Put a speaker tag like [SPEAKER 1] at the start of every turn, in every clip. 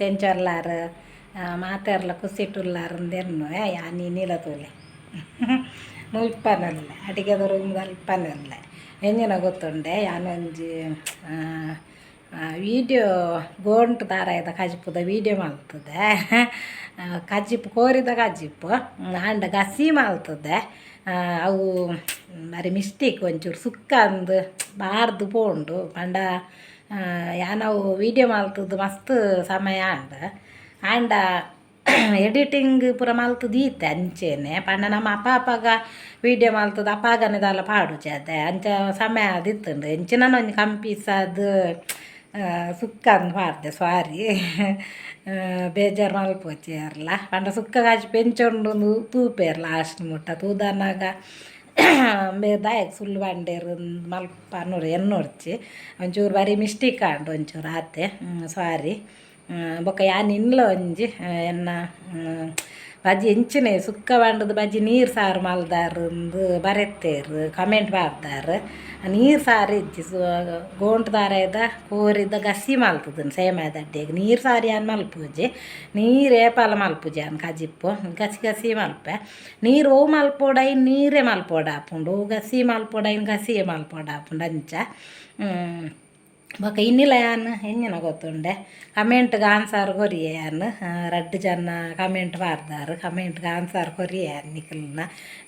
[SPEAKER 1] Friends, ಎಂಚೊಲ್ಲಾರ್? ಮಾತೆರ್ಲ ಖುಷಿಟುಲ್ಲಾರ್ ಅಂದೆನ್ನುವೆ. ಯಾನ್ ಇನಿಲ ತೂಲೆ, ಮುಲ್ಪನಲ್ಲೆ ಅಡಿಗೆದ ರೂಮ್ದ ಅಲ್ಪನಲ್ಲೆ. ಎಂಜಿನ ಗೊತ್ತುಂಡೆ, ಯಾನೊಂಜಿ ವೀಡಿಯೋ ಗೋಂಟ್ ದಾರಾಯದ ಕಜಿಪುದ ವೀಡಿಯೋ ಮಲ್ತದೆ. ಕಜಿಪು ಕೋರಿದ ಕಜಿಪು ಆಂಡ ಗಸಿ ಮಲ್ತದೆ. ಅವು ಬಾರಿ ಮಿಸ್ಟೇಕ್, ಒಂಚೂರು ಸುಕ್ಕ ಅಂದ್ ಬಾರ್ದು ಪೋಂಡು. ಪಂಡ ಯಾನವು ವೀಡಿಯೋ ಮಲ್ತದ್ದು ಮಸ್ತ್ ಸಮಯ ಆಂಡ್. ಆಂಡ ಎಡಿಟಿಂಗ್ ಪೂರ ಮಲ್ತ್ ದೀತೆ ಅಂಚೆನೆ. ಪಂಡ ನಮ್ಮ ಅಪ್ಪ ಅಪ್ಪಗ ವೀಡಿಯೋ ಮಲ್ತದ ಅಪಾಗನೆ ದಾಲ ಪಾಡುಜಿ ಅದೇ. ಅಂಚ ಸಮಯ ಆದಿತ್ತುಂಡು. ಎಂಚಿನ ಒಂಜಿ ಕಂಪೀಸಾದ್ ಸುಕ್ಕಂದು ಪಾಡ್ದೆ. ಸ್ವಾರಿ, ಬೇಜಾರು ಮಲ್ಪೊಚಿ ಏರ್ಲ. ಪಂಡ ಸುಕ್ಕ ಕಜಿಪು ಎಂಚ ಉಂಡು ತೂಪೇರ್ ಲಾಸ್ಟ್ ಮುಟ್ಟ. ತೂದನಾಗ ದಾಯೆಗ್ ಸುಳ್ಳು ಪಂಡೇರ್ ಮಲ್ಪ ಎನ್ನೊಡ್ಚಿ. ಒಂಚೂರು ಬಾರಿ ಮಿಸ್ಟೇಕ್ ಆಂಡ್ ಒಂಚೂರು, ಆತೆ. ಸ್ವಾರಿ. ಬೊಕ್ಕ ಯಾನ್ ಇನ್ಲ ಒಂಜಿ ಎನ್ನ ಬಜ್ಜಿ ಎಂಚಿನೆ ಸುಕ್ಕ ಪಂಡದು ಬಜ್ಜಿ ನೀರು ಸಾರು ಮಲ್ದಾರ್ ಅಂದು ಬರೆತೇರ್, ಕಮೆಂಟ್ ಪಾಡ್ದಾರ್. ನೀರು ಸಾರು ಇಜ್ಜಿ, ಗೋಂಟ್ ದಾರಾಯ್ದ ಕೋರಿದ ಗಸಿ ಮಲ್ತದನ್ ಸೇಮಾದ ಅಡ್ಡೆಗ್. ನೀರು ಸಾರು ಯಾನ್ ಮಲ್ಪುಜಿ. ನೀರು ಏಪಾಲ ಮಲ್ಪುಜಿ ಯಾನ್. ಕಜಿಪ್ಪು ಗಸಿ ಗಸಿ ಮಲ್ಪೆ. ನೀರು ಓ ಮಲ್ಪೊಡೈನ್ ನೀರೇ ಮಲ್ಪೊಡಾಪುಂಡು, ಓ ಗಸಿ ಮಲ್ಪೊಡೈನ್ ಗಸಿಯೇ ಮಲ್ಪೊಡಾಪುಂಡು, ಅಂಚ. ಬೊಕ ಇನ್ನಿಲ ಯಾನ್ ಎಂಜಿನ ಗೊತ್ತುಂಡೆ, ಕಮೆಂಟ್ಗೆ ಆನ್ಸರ್ ಕೊರಿಯೆ ಯಾನ್. ರಡ್ಡ್ ಜನ ಕಮೆಂಟ್ ಪಾಡ್ದಾರ್, ಕಮೆಂಟ್ಗೆ ಆನ್ಸರ್ ಕೊರಿಯೆ ಯಾನ್ ನಿಕಲ್ನ.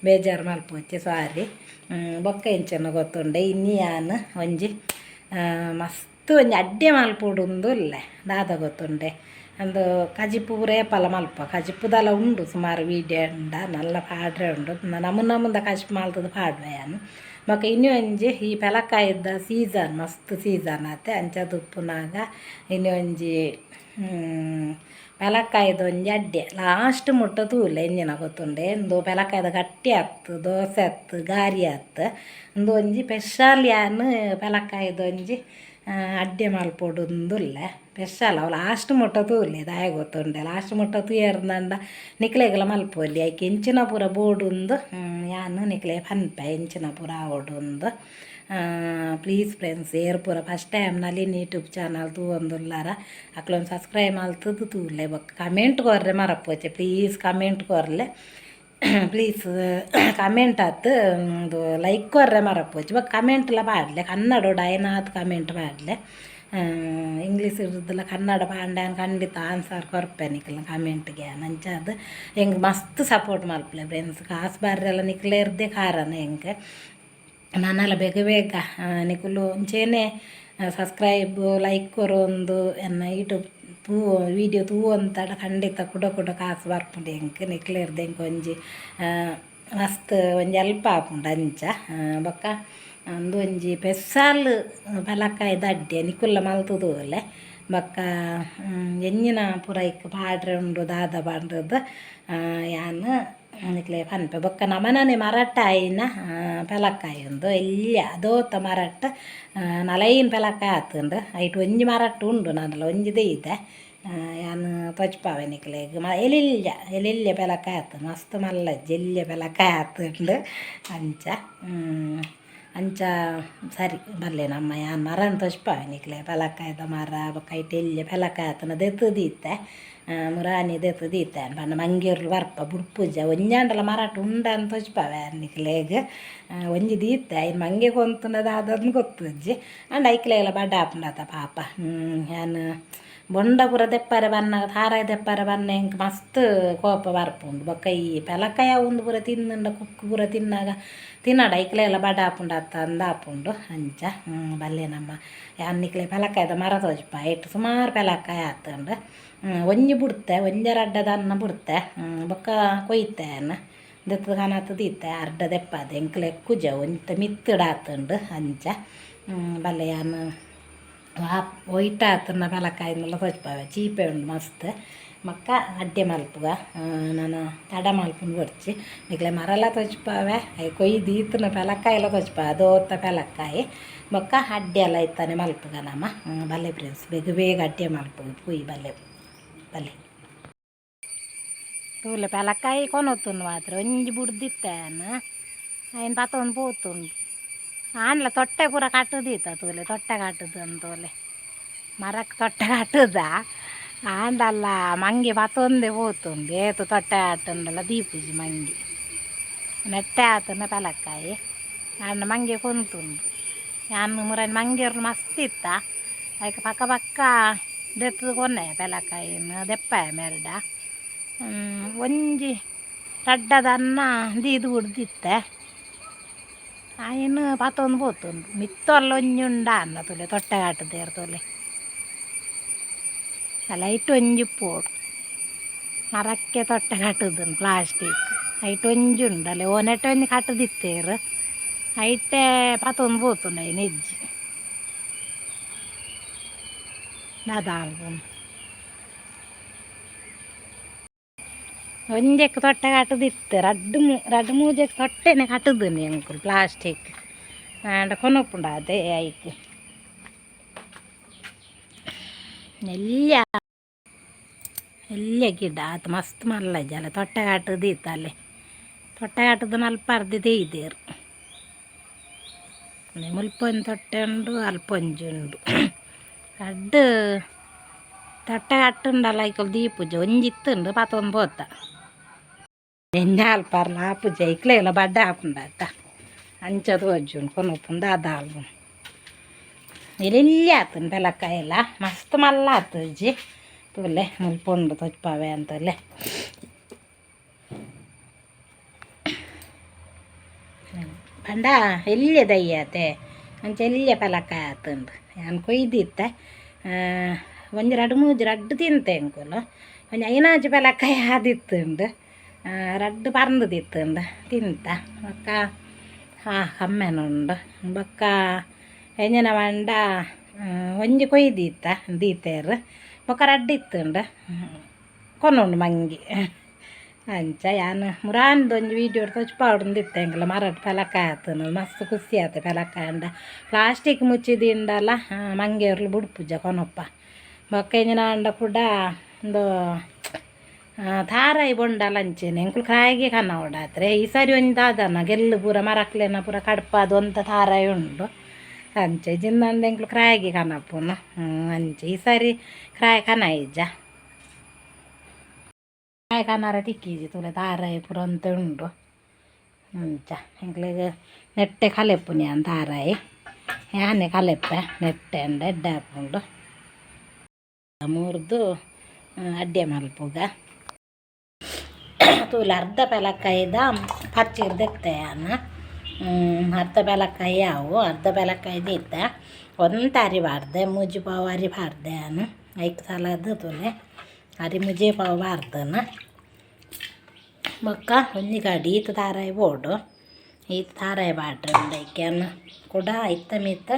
[SPEAKER 1] ಬೇಜಾರು ಮಲ್ಪೊಚ್ಚಿ, ಸಾರಿ. ಬೊಕ್ಕ ಎಂಚನ ಗೊತ್ತುಂಡೆ, ಇನ್ನಿ ಯಾನ್ ಒಂಜಿ ಮಸ್ತ್ ಒಂಜಿ ಅಡ್ಡೆ ಮಲ್ಪೊಡುಂದು ಉಲ್ಲೆ. ದಾದ ಗೊತ್ತುಂಡೆ, ಅಂದು ಕಜಿಪು ಪೂರ ಏಪಲ ಮಲ್ಪ. ಕಜಿಪುದಲ ಉಂಡು ಸುಮಾರು ವೀಡಿಯೋ ಉಂಡ, ನಲ್ಲ ಪಾಡ್ರೆ ಉಂಡು. ನಮು ನಮುಂದ ಕಜಿಪು ಮಲ್ತದ ಪಾಡುವೆ ಯಾನ್. ಬೊಕ ಇನಿ ಒಂಜಿ ಈ ಪೆಲಕಾಯಿದ ಸೀಸನ್, ಮಸ್ತ್ ಸೀಸನ್ ಆತೆ. ಅಂಚದ ಉಪ್ಪುನಾಗ ಇನಿ ಒಂಜಿ ಪೆಲಕಾಯಿದ ಒಂಜಿ ಅಡ್ಡೆ. ಲಾಸ್ಟ್ ಮುಟ್ಟ ತೂಲೆ. ಎಂಜಿನ ಗೊತ್ತುಂಡೆ, ಇಂದು ಪೆಲಕಾಯ್ದ ಗಟ್ಟಿ ಆತು, ದೋಸೆ ಆತು, ಗಾರಿ ಆತು. ಉಂದು ಒಂಜಿ ಸ್ಪೆಷಲ್ ಯಾನ್ ಪೆಲಕಾಯ್ದ ಒಂಜಿ ಅಡ್ಡೆ ಮಲ್ಪೊಡುಂದುಲ್ಲೆ ಸ್ಪೆಷಲ್. ಅವು ಲಾಸ್ಟ್ ಮುಟ್ಟ ತೂಲೆ. ದಾಯೆ ಗೊತ್ತುಂಡೆ, ಲಾಸ್ಟ್ ಮುಟ್ಟ ತೂಯರ್ಂದಂಡ ನಿಕ್ಲೆಗ್ಲ ಮಲ್ಪೊಲಿ. ಐಕ್ ಎಂಚಿನ ಪೂರ ಬೋಡುಂದು ಯಾನ್ ನಿಕ್ಲೆ ಪನ್ಪೆ, ಎಂಚಿನ ಪೂರ ಆವೊಡುಂದು. ಪ್ಲೀಸ್ ಫ್ರೆಂಡ್ಸ್, ಏರ್ ಪೂರ ಫಸ್ಟ್ ಟೈಮ್ ನಲಿನ್ ಯೂಟ್ಯೂಬ್ ಚಾನಲ್ ತೂವೊಂದುಲ್ಲಾರ, ಅಕ್ಲೊಂದು ಸಬ್ಸ್ಕ್ರೈಬ್ ಮಲ್ತದು ತೂಲೆ. ಬೊಕ್ಕ ಕಮೆಂಟ್ ಕೊರ್ರೆ ಮರಪೋಚೆ. ಪ್ಲೀಸ್ ಕಮೆಂಟ್ ಕೊರ್ಲೆ. ಪ್ಲೀಸ್ ಕಮೆಂಟ್ ಆತು, ಉಂದು ಲೈಕ್ ಕೊರ್ರೆ ಮರಪೋಚಿ. ಬೊಕ್ಕ ಕಮೆಂಟ್ಲ ಪಾಡ್ಲೆ. ಕನ್ನಡೊಡು ಆಯ್ನಾತ್ ಕಮೆಂಟ್ ಪಾಡ್ಲೆ. ಇಂಗ್ಲೀಷ್ ಇರುದಿಲ್ಲ, ಕನ್ನಡ ಪಾಂಡೆ ಖಂಡಿತ ಆನ್ಸರ್ ಕೊರ್ಪೆ ನಿಕ್ಲ್ನ ಕಮೆಂಟ್ಗೆ. ಅಂಚಾದ್ ಎಂಕ್ ಮಸ್ತ್ ಸಪೋರ್ಟ್ ಮಲ್ಪಲೆ ಫ್ರೆಂಡ್ಸ್. ಕಾಸು ಬರ್ರೆಲ್ಲ ನಿಕ್ಲೆರ್ದೆ ಕಾರಣ ಎಂಕ್ ನನಲ ಬೇಗ ಬೇಗ. ನಿಕುಲು ಒಂಚೇನೆ ಸಬ್ಸ್ಕ್ರೈಬ್, ಲೈಕ್ ಕೊರೊಂದು ಎನ್ನ ಯೂಟ್ಯೂಬ್ ತೂ ವೀಡಿಯೋ ತೂವೊಂತಡ ಖಂಡಿತ ಕುಡ ಕುಡ ಕಾಸು ಬರ್ಪುಂಡು ಎಂಕ್. ನಿಕ್ಲೆರ್ದ್ ಎಂಕ್ ಒಂಜಿ ಮಸ್ತ್ ಒಂಜಿ ಎಲ್ಪ್ ಆಪುಂಡು ಅಂಚ. ಬೊಕ್ಕ ಉಂದು ಒಂಜಿ ಪೆಸ್ಸಾಲ್ ಪಲಕಾಯ್ದ ಅಡ್ಡೆ, ನಿಕುಲ್ಲ ಮಲ್ತುದೂಲೆ. ಬೊಕ್ಕ ಎಂಜಿನ ಪೂರ ಐಕ್ ಪಾಡ್ರೆ ಉಂಡು, ದಾದ ಪಂಡ್ದ್ ಯಾನ್ ನಿಕ್ಲೆ ಪನ್ಪೆ. ಬೊಕ್ಕ ನಮನನೆ ಮರಟ್ ಆಯಿನ ಪೆಲಕಾಯಿ ಉಂದು. ಎಲ್ಯ ದೋತ ಮರಟ್ ನಲೈನ್ ಪೆಲಕಾಯಿ ಆತುಂಡು. ಐಟ್ ಒಂಜಿ ಮರಟ್ ಉಂಡು, ನನಲ ಒಂಜಿ ದೈದೆ. ಯಾನ್ ತೊಜ್ಪಾವೆ ನಿಕ್ಲೆಗ್. ಎಲಿಲ್ಯ ಎಲಿಲ್ಯ ಪೆಲಕಾಯಿ ಆತು, ಮಸ್ತ್ ಮಲ್ಲಜ್ಜಿ, ಎಲ್ಯ ಪೆಲಕಾಯಿ ಆತುಂಡು ಅಂಚ. ಅಂಚ ಸರಿ ಬಲ್ಲೆ ನಮ್ಮ ಯಾನ್ ಮರನ್ ತೊಜ್ಪಾವೆ ನಿಕ್ಲೆ, ಪೆಲಕಾಯ್ದ ಮರ. ಬೊಕ್ಕ ಐಟ್ ಎಲ್ಯ ಪೆಲಕಾಯಿ ಆತುಂಡ ದೆತ್ತ್ ದೀತೆ, ಮುರಾನಿ ದೆತ್ತ್ ದೀತೆ. ಪಂಡ ಮಂಗೇರ್ಲು ಬರ್ಪ ಬುಡ್ಪುಜ. ಒಂಜಾಂಡಲ ಮರಟ್ ಉಂಡಂದ್ ತೊಜ್ಪಾವೆ ನಿಕ್ಲೆಗ್. ಒಂಜಿ ದೀತೆ, ಐನ್ ಮಂಗೆ ಕೊಂತುಂಡ ದಾದಂದ್ ಗೊತ್ತುಜ್ಜಿ. ಆಂಡ ಐಕ್ಲೆಗ್ಲ ಬಡ ಆಪುಂಡತ ಪಾಪ. ಯಾನ್ ಬೊಂಡ ಪೂರ ದೆಪ್ಪರೆ ಬನ್ನಗ, ತಾರಾಯಿ ದೆಪ್ಪರೆ ಬನ್ನ ಎಂಕ್ ಮಸ್ತ್ ಕೋಪ ಬರ್ಪುಂಡು. ಬೊಕ್ಕ ಈ ಪೆಲಕಾಯಿ ಉಂದು ಪೂರ ತಿಂದುಂಡ, ಕುಕ್ಕು ಪೂರ ತಿನ್ನಾಗ ತಿನ್ನಡ, ಐಕ್ಲೆಗ್ಲ ಬಡ ಆಪುಂಡು ಅತ್ತ ಅಂದ್ ಆಪುಂಡು ಅಂಚ. ಬಲ್ಲೆ ನಮ್ಮ, ಯಾನ್ ನಿಕ್ಲೆ ಪೆಲಕಾಯ್ದ ಮರ ತೋಜ್ಪ. ಐಟ್ ಸುಮಾರು ಪೆಲಕಾಯಿ ಆತುಂಡು. ಒಂಜಿ ಬುಡ್ತೆ, ಒಂಜಿ ರಡ್ಡ ದನ್ನ ಬುಡ್ತೆ. ಬೊಕ್ಕ ಕೊಯ್ತೆ ಯಾನ್, ದೆತ್ತ್ ಕನತ್ ದೀತೆ. ಅರ್ಧ ದೆಪ್ಪದೆ ಎಂಕ್ಲೆ ಎಕ್ಕುಜ, ಒಂತೆ ಮಿತ್ತುಡ್ ಆತುಂಡು ಅಂಚ. ಬಲ್ಲೆ ಯಾನ್ ಒಯ್ಟ್ ಆತುಂಡ ಪೆಲಕಾಯಿನೆಲ್ಲ ತೋಜ್ಪಾವೆ. ಚೀಪೆ ಉಂಡು ಮಸ್ತ್. ಬೊಕ್ಕ ಅಡ್ಡೆ ಮಲ್ಪುಗ, ನನ ತಡ ಮಲ್ಪುನು ಬೊಡ್ಚಿ. ನಿಕ್ಲೆ ಮರಲ ತೋಜ್ಪಾವೆ, ಐಕ್ ಕೊಯ್ದು ದೀತುನ ಪೆಲಕಾಯಿಲ ತೋಜ್ಪಾವೆ, ದೋತ ಪೆಲಕಾಯಿ. ಬೊಕ್ಕ ಅಡ್ಡೆ ಎಲ್ಲ ಇತ್ತಾನೆ ಮಲ್ಪುಗ ನಮ. ಬಲ್ಲೆ ಫ್ರೆಂಡ್ಸ್, ಬೇಗ ಬೇಗ ಅಡ್ಡೆ ಮಲ್ಪುಗ ಪೂಯಿ. ಬಲ್ಲೆ ಬಲ್ಲೆ. ತೂಲೆ, ಪೆಲಕಾಯಿ ಕೊನೊತುಂಡು ಮಾತ್ರ. ಒಂಜಿ ಬುಡ್ದಿತ್ತೆ ಯಾನ್, ಐನ್ ಪತೊಂದು ಪೋತುಂಡು. ಆಂಡ್ಲ ತೊಟ್ಟೆ ಪೂರ ಕಟ್ಟುದೀತ. ತೂಲೆ, ತೊಟ್ಟೆ ಕಟ್ಟುದು ತೂಲೆ, ಮರಕ್ಕೆ ತೊಟ್ಟೆ ಕಟ್ಟುದ. ಆಂಡಲ್ಲ ಮಂಗೆ ಪತ್ತೊಂದೆ ಪೋತುಂಡು ಏತು ತೊಟ್ಟೆ ಆಟುಂಡಲ ದೀಪುಜಿ ಮಂಗೆ ನೆಟ್ಟೆ ಆತನ ಪೆಲಕ್ಕಾಯಿ ಆಂಡ ಮಂಗೆ ಕೊಂತುಂಡು ಯಾನ್ ಮುರನ್ ಮಂಗೆರ್ಲು ಮಸ್ತ್ ಇತ್ತ ಐಕ್ ಪಕ್ಕ ಪಕ್ಕ ದೆತ್ತದು ಕೊನೆ ಪೆಲಕ್ಕಾಯಿನ್ ದೆಪ್ಪಾಯ ಮೆರಡ ಒಂಜಿ ರಡ್ಡದನ್ನ ದೀದು ಬುಡ್ದಿತ್ತೆ ಆಯಿನ್ ಪತ್ತೊಂದು ಪೋತುಂಡು ಮಿತ್ತೊಲ್ಲ ಒಂಜಿ ಉಂಡ ಅನ್ನ ತೂಲೆ ತೊಟ್ಟೆ ಆಟದೇರ್ ತೂಲೆ ಲೈಟ್ ಒಂಜಿ ಪೋಡು ಮರಕ್ಕೆ ತೊಟ್ಟೆ ಕಟ್ಟುದುಂಡು ಪ್ಲಾಸ್ಟಿಕ್ ಐಟ್ ಒಂಜಿ ಉಂಡು ಅಲ್ಲೇ ಓನೆಟ್ ಒಂಜಿ ಕಟ್ಟುದಿತ್ತೇರು ಐಟೆ ಪತ್ತೊಂದು ಪೋತುಂಡು ಐನ್ ಹೆಜ್ಜಿ ದಾದ ಒಂಜೆಕ್ ತೊಟ್ಟೆ ಕಟ್ಟುದಿತ್ತು ರಡ್ಡು ರಡ್ಡು ಮೂಜೆಕ್ ತೊಟ್ಟೆನೆ ಕಟ್ಟುದುನಿ ಎಂಕುಲು ಪ್ಲಾಸ್ಟಿಕ್ ಆಂಡ ಕೊನೊಪುಂಡು ಅದೇ ಐಕ್ ಎಲ್ಯ ಎಲ್ಯ ಗಿಡ ಆತು ಮಸ್ತ್ ಮಲ್ಲ ಜಲ ತೊಟ್ಟೆ ಕಟ್ಟುದಿತ್ತು ಅಲ್ಲೇ ತೊಟ್ಟೆ ಕಟ್ಟುದು ಮಲ್ಪ ಅರ್ಧ ದೇಯ್ದೇರು ಮುಲ್ಪ ಒಂಜಿ ತೊಟ್ಟೆ ಉಂಡು ಅಲ್ಪ ಒಂಜಿ ಉಂಡು ರಡ್ಡ್ ತೊಟ್ಟೆ ಕಟ್ಟುಂಡಲ ಐಕುಲು ದೀಪುಜಿ ಒಂಜಿ ಇತ್ತುಂಡು ಪತ್ತೊಂದು ಪೋತ ಎಂಜ ಅಲ್ಪರ್ಲ ಆಪುಜಿ ಐಕ್ಲೆಗ್ಲ ಬಡ್ಡೆ ಆಪುಂಡತ್ತ ಅಂಚ ತೋಜುಂಡು ಕೊನೊಪುಂಡು ದಾದ ಆಲ್ಪುಂಡು ಎಲ್ಯ ಆತುಂಡು ಪೆಲಕ್ಕಾಯಿಲ ಮಸ್ತ್ ಮಲ್ಲ ಆತುಜಿ ತೂಲೆ ಮುಲ್ಪ ಉಂಡು ತೋಜ್ಪಾವೆ ಅಂತಲೆ ಪಂಡ ಎಲ್ಯ ದಯ್ಯಾತೆ ಅಂಚ ಎಲ್ಯ ಪೆಲಕ್ಕಾಯಿ ಆತುಂಡು ಯಾನ್ ಕೊಯ್ದಿತ್ತೆ ಒಂಜಿ ರಡ್ಡ್ ಮೂಜಿ ರಡ್ಡ್ ತಿಂತೆ ಎಂಕುಲು ಒಂಜಿ ಐನಾಜಿ ಪೆಲಕ್ಕಾಯಿ ಆದಿತ್ತುಂಡು ರಡ್ಡ್ ಪರ್ಂದ್ ದಿತ್ತುಂಡು ತಿಂತ ಬೊಕ್ಕ ಹಾ ಕಮ್ಮೆನ ಉಂಡು ಬೊಕ್ಕ ಎಂಜಿನ ಪಂಡ ಒಂಜಿ ಕೊಯ್ದಿತ್ತ ದೀತೆರ್ ಬೊಕ್ಕ ರಡ್ಡ್ ಇತ್ತುಂಡು ಕೊನೊಂಡು ಮಂಗಿ ಅಂಚ ಯಾನ್ ಮುರಾನಿದ ಒಂಜಿ ವೀಡಿಯೋ ತೋಜ್ಪಾವೊಡುಂದಿತ್ತೆ ಎಂಕಲ್ನ ಮರಟ್ ಪೆಲಕ್ಕಾಯಿ ಆತುಂಡು ಮಸ್ತ್ ಖುಷಿ ಆತೆ ಪೆಲಕ್ಕಾಯಿ ಆಂಡ ಪ್ಲಾಸ್ಟಿಕ್ ಮುಚ್ಚಿದಿಂಡಲ ಮಂಗೆರ್ಲು ಬುಡ್ಪುಜ ಕೊನೊಪ ಬೊಕ್ಕ ಎಂಚಿನ ಆಂಡ ಕುಡ ಉಂದು ತಾರಾಯಿ ಬೊಂಡಲ ಅಂಚೆನೆ ಎಂಕುಲು ಕ್ರಾಯಿಗೆ ಕನವೊಡಾತ್ರೆ ಈ ಸರಿ ಒಂಜಿ ದಾದನ ಗೆಲ್ಲು ಪೂರ ಮರಕ್ಲೆನ ಪೂರ ಕಡ್ಪಾದ್ ಒಂತ ತಾರಾಯಿ ಉಂಡು ಅಂಚ ಇಜ್ಜಿಂಡ ಎಂಕುಲು ಕ್ರಾಯಿಗೆ ಕನಪುನು ಅಂಚ ಈ ಸರಿ ಕ್ರಾಯ್ ಕನಯಿಜ ಕ್ರಾಯ್ ಕನರೆ ತಿಕ್ಕಿಜಿ ತೂಲೆ ತಾರಾಯಿ ಪೂರ ಒಂತೆ ಉಂಡು ಅಂಚ ಎಂಕ್ಲೆಗ್ ನೆಟ್ಟೆ ಕಲೆಪುನಿ ಯಾನ್ ತಾರಾಯಿ ಯಾನೆ ಕಲೆಪೆ ನೆಟ್ಟೆ ಅಂಡ ಎಡ್ಡೆ ಆಪುಂಡು ಮೂರ್ದು ಅಡ್ಡೆ ಮಲ್ಪುಗ ತೂಲೆ ಅರ್ಧ ಪೆಲಕ್ಕಾಯಿದ ಪಚ್ಚಿರ್ ದೆತ್ತೆ ಯಾನ್ ಅರ್ಧ ಪೆಲಕ್ಕಾಯಿ ಆವು ಅರ್ಧ ಪೆಲಕ್ಕಾಯಿ ದೀತೆ ಒಂತೆ ಅರಿ ಪಾಡ್ದೆ ಮೂಜಿ ಪಾವು ಅರಿ ಪಾಡ್ದೆ ಯಾನ್ ಐಕ್ ಸಲಾದ್ ತೂಲೆ ಅರಿ ಮೂಜೇ ಪಾವು ಪಾಡ್ದೆನ ಬೊಕ್ಕ ಒಂಜಿ ಕಡಿ ಈತ್ ತಾರಾಯಿ ಬೋಡು ಈತ್ ತಾರಾಯಿ ಪಾಡ್ರೆ ಉಂಡು ಐಕ್ ಯಾನ್ ಕುಡ ಐತ ಮಿತ್ತ್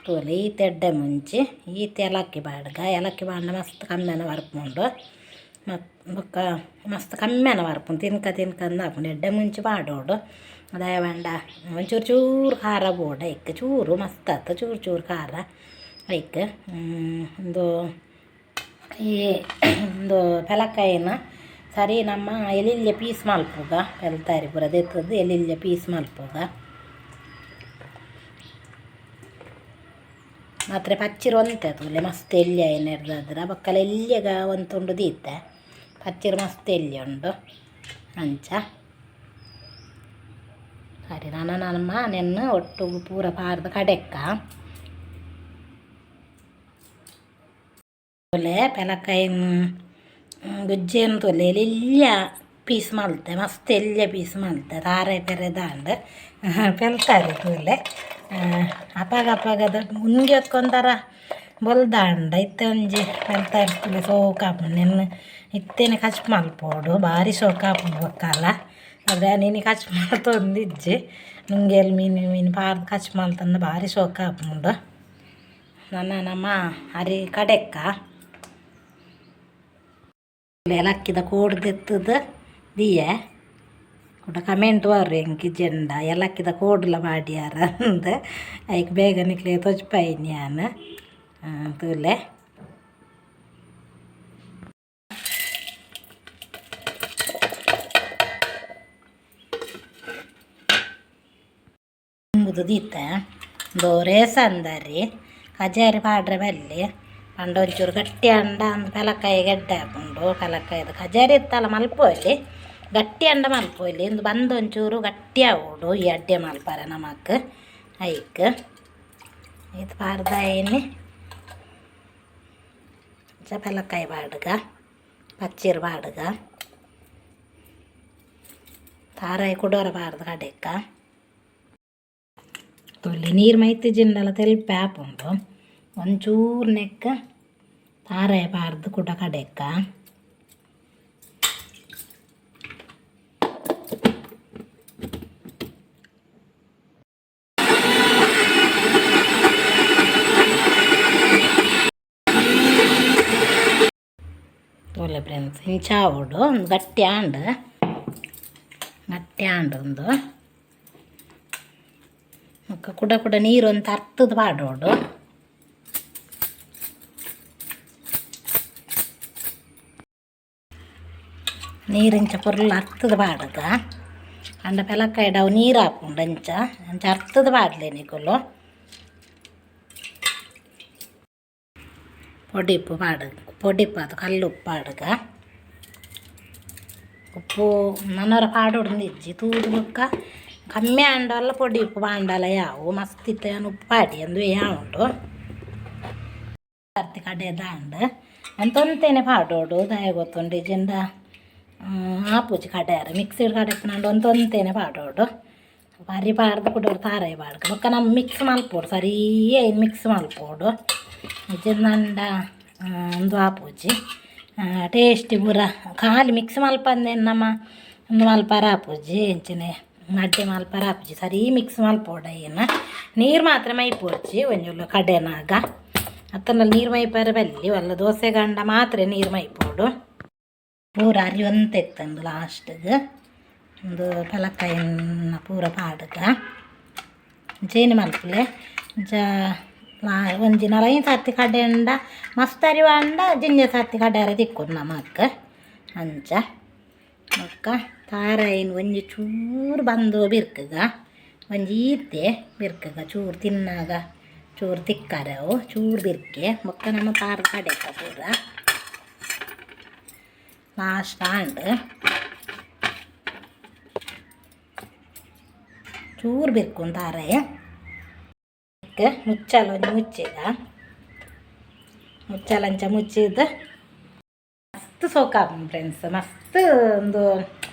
[SPEAKER 1] ತೂಲೆ ಈತ್ ಎಡ್ಡೆ ಮುಂಚಿ ಈತ್ ಏಲಕ್ಕಿ ಪಾಡ್ಗ ಏಲಕ್ಕಿ ಪಾಡ್ಂಡ ಮಸ್ತ್ ಕಮ್ಮೆನ ಬರ್ಪುಂಡು ಮತ್ ಬೊಕ್ಕ ಮಸ್ತ್ ಕಮ್ಮೆನ ಬರ್ಪುಂಡು ತಿನ್ಕ ತಿನ್ಕಂದು ಆಪುಂಡು ಎಡ್ಡೆ ಮುಂಚಿ ಪಾಡೊಡು ದಾಯೆ ಪಂಡ ಒಂಚೂರು ಚೂರು ಖಾರ ಬೋಡು ಐಕ್ ಚೂರು ಮಸ್ತ್ ಆತು ಚೂರು ಚೂರು ಖಾರ ಐಕ್ ಉಂದು ಈ ಉಂದು ಪೆಲಕ್ಕಾಯಿನ ಸರಿ ನಮ್ಮ ಎಲ್ಯೆಲ್ಯ ಪೀಸ್ ಮಲ್ಪುಗ ಪೆಲತಾರಿ ಪೂರ ದೆತ್ತುದು ಎಲ್ಯೆಲ್ಯ ಪೀಸ್ ಮಲ್ಪುಗ ಮಾತ್ರ ಪಚ್ಚಿರ್ ಒಂತೆ ತೂಲೆ ಮಸ್ತ್ ಎಲ್ಯ ಆಯಿನೆರ್ದಾದ್ರ ಬೊಕ್ಕಲ ಎಲ್ಯಗ ಒಂತೆ ಉಂಡು ದೀತೆ ಪಚ್ಚಿರ್ ಮಸ್ತ್ ಎಲ್ಯ ಉಂಡು ಅಂಚ ಸರಿ ನನ ನಮ್ಮ ನೆನ್ನೆ ಒಟ್ಟುಗು ಪೂರ ಪಾರ್ದ್ ಕಡೆಕ್ಕ ತೂಲೆ ಪೆಲಕ್ಕಾಯಿನ್ ಗುಜ್ಜೆನ್ ತೂಲೆ ಎಲ್ಯ ಪೀಸ್ ಮಲ್ತೆ ಮಸ್ತ್ ಎಲ್ಯ ಪೀಸ್ ಮಲ್ತೆ ತಾರಾಯಿ ಪೆರೆದಾಂಡ್ ಪೆಲ್ತಾರಿ ತೂಲೆ ಅಪಗ ಅಪಗದ ಉಂಗಿ ಒಂಥರ ಬೊಲ್ದಾಂಡ ಇತ್ತೆ ಒಂಜಿ ಪೆಲ್ತಾರಿ ತೂಲೆ ಸೋಕು ಆಪುಂಡು ನೆನ್ನೆ ಇತ್ತೆನೆ ಕಚ್ಪ್ ಮಲ್ಪೊಡು ಬಾರಿ ಶೋಕು ಆಪುಂಡು ಬೊಕ್ಕಲ ಆದ್ರೆ ಇನಿ ಕಚ್ಪ್ ಮಲ್ತೊಂದಿಜ್ಜಿ ನುಂಗೇಲ್ ಮೀನು ಮೀನು ಪಾರ್ದ್ ಕಚ್ಪ್ ಮಲ್ತಂಡ ಬಾರಿ ಶೋಕು ಆಪುಂಡು ನನ ನಮ ಅರಿ ಕಡೆಕ್ಕ ಏಲಕ್ಕಿದ ಕೋಡ್ ದೆತ್ತುದು ದೀಯೆ ಕುಡ ಕಮೆಂಟ್ ಬರು ಎಂಕ್ ಇಜ್ಜಂಡ ಏಲಕ್ಕಿದ ಕೋಡುಲ ಪಾಡ್ಯಾರ ಅಂದ್ ಐಕ್ ಬೇಗ ನಿಕ್ಲೆಗ್ ತೋಜ್ಪಾಯಿನಿ ಯಾನ್ ತೂಲೆ ತುಂಬುದು ದೀತೆ ಉಂದು ರೇಸಂದರಿ ಕಜಾರಿ ಪಾಡ್ರೆ ಬಲ್ಲಿ ಪಂಡ ಒಂಚೂರು ಗಟ್ಟಿ ಅಂಡ ಅಂದ್ ಪೆಲಕಾಯಿ ಗೆಡ್ಡೆ ಆಪುಂಡು. ಪೆಲಕಾಯಿದ ಕಜಾರಿ ಇತ್ತಲ್ಲ ಮಲ್ಪೊಲಿ, ಗಟ್ಟಿ ಅಂಡ ಮಲ್ಪೊಲಿ. ಇಂದು ಬಂದ ಒಂಚೂರು ಗಟ್ಟಿ ಆವೊಡು ಈ ಅಡ್ಡೆ ಮಲ್ಪರೆ ನಮಕ್. ಐಕ್ ಇದು ಪಾಡ್ದಾಯಿನಿ ಪೆಲಕಾಯಿ ಪಾಡುಗ, ಪಚ್ಚಿರು ಪಾಡುಗ, ತಾರಾಯಿ ಕುಡೋರ ಪಾಡ್ದು ಕಡೆಕ್ಕ. ತುಲಿ ನೀರು ಮೈತಿ ಜಿಂಡಲ ತೆಲ್ಪೆ ಆಪುಂಡು. ಒಂಚೂರು ನೆಕ್ಕ ತಾರಾಯಿ ಪಾಡ್ದು ಕುಡ ಕಡೆಕ್ಕ. ತೂಲೆ ಫ್ರೆಂಡ್ಸ್, ಇಂಚ ಆವೊಡು. ಒಂದು ಗಟ್ಟಿ ಆಂಡ್, ಗಟ್ಟಿ ಆಂಡ್ ಉಂದು. ಬೊಕ್ಕ ಕುಡ ಕುಡ ನೀರು ಒಂತೆ ಅರ್ತದ ಪಾಡೋಡು. ನೀರಿಂಚ ಪೊರ್ಲು ಅರ್ತದ ಪಾಡುಗ. ಅಂಡ ಪೆಲಕ್ಕಾಯ್ಡ್ ಅವು ನೀರು ಆಪುಂಡು. ಅಂಚ ಅಂಚ ಅರ್ತದ ಪಾಡ್ಲೆ ನಿಕುಲು. ಪೊಡಿಪ್ಪು ಪಾಡು, ಪೊಡಿಪ್ಪು ಅದು ಕಲ್ಲುಪ್ಪು ಪಾಡುಗ. ಉಪ್ಪು ನನೊರ ಪಾಡೊಡು ಇಜ್ಜಿ. ತೂದು ಬೊಕ್ಕ ಕಮ್ಮಿ ಆಂಡಲ ಪೊಡಿ ಉಪ್ಪು ಪಾಂಡಲ ಯಾವು. ಮಸ್ತ್ ಇತ್ತೆ ಯಾನ್ ಉಪ್ಪು ಪಾಡಿ ಅಂದುವೆ ಯಾವುಂಡು. ಸರ್ತಿ ಕಡೆದಾಂಡ್ ಒಂತೊಂತೆನೆ ಪಾಡೋಡು. ದಾಯೆ ಗೊತ್ತುಂಡು ಇಜ್ಜಿಂಡ ಆಪುಜಿ ಕಡೆಯರ. ಮಿಕ್ಸಿಡ್ ಕಡೆಪುನಾಂಡ ಒಂತೊಂತೆನೆ ಪಾಡೋಡು. ಬಾರಿ ಪಾಡ್ದು ಕುಡೋಡು ತಾರಾಯಿ ಪಾಡ್ಕ. ಬೊಕ್ಕ ನಮ್ಮ ಮಿಕ್ಸ್ ಮಲ್ಪೊಡು, ಸರಿ ಐನ್ ಮಿಕ್ಸ್ ಮಲ್ಪೊಡು. ಇಜ್ಜಿಂಡ ಉಂದು ಆಪುಜಿ ಟೇಸ್ಟಿ ಪೂರ. ಖಾಲಿ ಮಿಕ್ಸ್ ಮಲ್ಪಂದೆ ನಮ್ಮ ಉಂದು ಮಲ್ಪರ ಆಪುಜಿ, ಇಂಚಿನೆ ಅಡ್ಡೆ ಮಲ್ಪರ ಆಪುಜಿ. ಸರಿ ಮಿಕ್ಸ್ ಮಲ್ಪೊಡು. ಐನ್ ನೀರು ಮಾತ್ರ ಮೈಪೊಡ್ಚಿ ಒಂಜೊಲ್ಲು ಕಡೆನಾಗ. ಅತ್ತಂಡ ನೀರು ಮೈಪರ ಬಲ್ಲಿ ಒಲ್ಲ. ದೋಸೆ ಗಂಡ ಮಾತ್ರ ನೀರು ಮೈಪೊಡು. ಪೂರ ಅರಿಯೊಂತ ಇತ್ತಂದು ಲಾಸ್ಟ್ಗೆ ಒಂದು ಪೆಲಕಾಯಿನ ಪೂರ ಪಾಡುಗ. ಚೇನಿ ಮಲ್ಪುಲೆ. ಇಂಚ ಒಂಜಿ ನಾಲೈನ್ ಸರ್ತಿ ಕಡೆಂಡ ಮಸ್ತ್ ಅರಿವಾಂಡ ಜಿಂಜ ಸರ್ತಿ ಕಡೆಯರ ತಿಕ್ಕುಂಡು ನಮಕ್. ಅಂಚ ಬೊಕ್ಕ ತಾರಾಯಿನ್ ಒಂಜಿ ಚೂರು ಬಂದು ಬಿರ್ಕುಗ, ಒಂಜಿ ಈತೆ ಬಿರ್ಕುಗ. ಚೂರು ತಿನ್ನಾಗ ಚೂರು ತಿಕ್ಕರೆ ಅವು ಚೂರು ಬಿರ್ಕೆ. ಬೊಕ್ಕ ನಮ್ಮ ಪಾರ್ದ್ ಕಡೆಕ ಪೂರ ಲಾಸ್ಟ್ ಆಂಡ್. ಚೂರು ಬಿರ್ಕುಂಡು ತಾರಾಯಿ ಮುಚ್ಚಲ ಒಂಜಿ ಮುಚ್ಚಿದ ಮುಚ್ಚಲ ಅಂಚ ಮುಚ್ಚಿದ್ ಮಸ್ತ್ ಸೋಕಾಪುಂಡು ಫ್ರೆಂಡ್ಸ್. ಮಸ್ತ್ ಒಂದು